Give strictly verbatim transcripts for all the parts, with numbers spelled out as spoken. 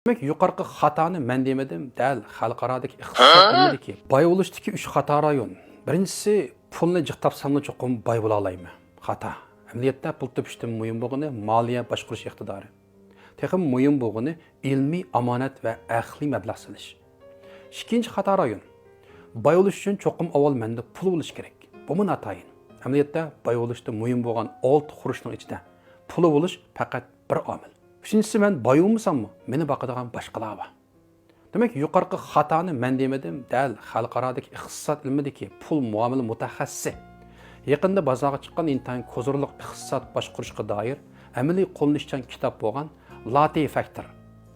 دېمەك، يۇقىرىقى خاتانى مەن دېمىدىم، دەل خەلقئارادىكى ئىقتىساد ئىلمىدىكى باي بولۇشتىكى ئۈچ خاتا رايون. بىرىنچىسى، پۇلنى جىق تاپساملا چوقۇم باي بولالايمەن. خاتا. ئەمەلىيەتتە پۇل تېپىشتىن مۇھىم بولغىنى مالىيە باشقۇرۇش ئىقتىدارى. تېخىمۇ مۇھىم بولغىنى ئىلمىي ئامانەت ۋە ئەقلىي مەبلەغ سېلىش. ئىككىنچى خاتا رايون. باي بولۇش ئۈچۈن چوقۇم ئاۋۋال مەندە پۇل بولۇشى كېرەك. بۇمۇ ناتايىن. ئەمەلىيەتتە باي بولۇشتا مۇھىم بولغان ئالتە خۇرۇچنىڭ ئىچىدە پۇلى بولۇش پەقەت بىر ئامىل. ئۈچىنچىسى، مەن باي بولمىساممۇ، مېنى باقىدىغان باشقىلار بار. دېمەك، يۇقىرىقى خاتانى مەن دېمىدىم، دەل خەلقئارادىكى ئىقتىساد ئىلمىدىكى پۇل مۇئامىلە مۇتەخەسسىسى، يېقىندا بازارغا چىققان ئىنتايىن كوزىرلىق ئىقتىساد باشقۇرۇشقا دائىر ئەمەلىي قوللىنىشچان كىتاب بولغان لاتى فەكتور،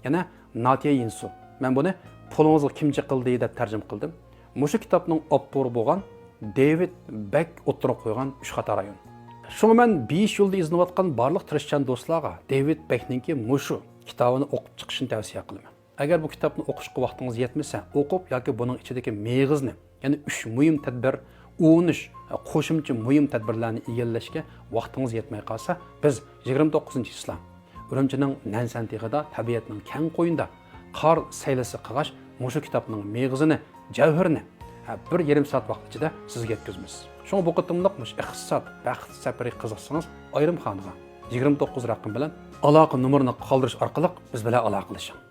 يەنى ناتيە يىنسۇ. مەن بۇنى پۇلىڭىزغا كىم جىقىلدى دەپ تەرجىمە قىلدىم. مۇشۇ كىتابنىڭ ئاپتورى بولغان دېۋىد بەك ئوتتۇرىغا قويغان ئۈچ خاتا رايون. شۇڭا مەن بېيىش يولىدا ئىزدىنىۋاتقان بارلىق تىرىشچان دوستلارغا دېۋىد بەكنىڭكى مۇشۇ كىتابىنى ئوقۇپ چىقىشىنى تەۋسىيە قىلىمەن. ئەگەر بۇ كىتابنى ئوقۇشقا ۋاقتىڭىز يەتمىسە، ئوقۇپ ياكى بۇنىڭ ئىچىدىكى مېغىزنى، يەنى ئۈچ مۇھىم تەدبىر، ئۇنىش، قوشۇمچە مۇھىم تەدبىرلەرنى ئىگىلەشكە ۋاقتىڭىز يەتمەي قالسا، بىز يىگىرمە توققۇزىنچى چىسلا ئۈرۈمچىنىڭ نەنسەن تېغىدا، تەبىئەتنىڭ كەڭ قويۇندا قار سەيلىسى قىلغاچ، مۇشۇ كىتابنىڭ مېغىزىنى، جەۋھىرىنى، ھە، بىر يېرىم سائەت ۋاقىت ئىچىدە سىزگە يەتكۈزىمىز. شۇڭا بۇ قېتىملىق مۇشۇ ئىقتىساد، بەخت سەپىرىگە قىزىقسىڭىز، ئايرىم خانىغا يىگىرمە توققۇز رەقىمى بىلەن ئالاقە نومۇرىنى قالدۇرۇش ئارقىلىق بىز بىلەن ئالاقىلىشىڭ.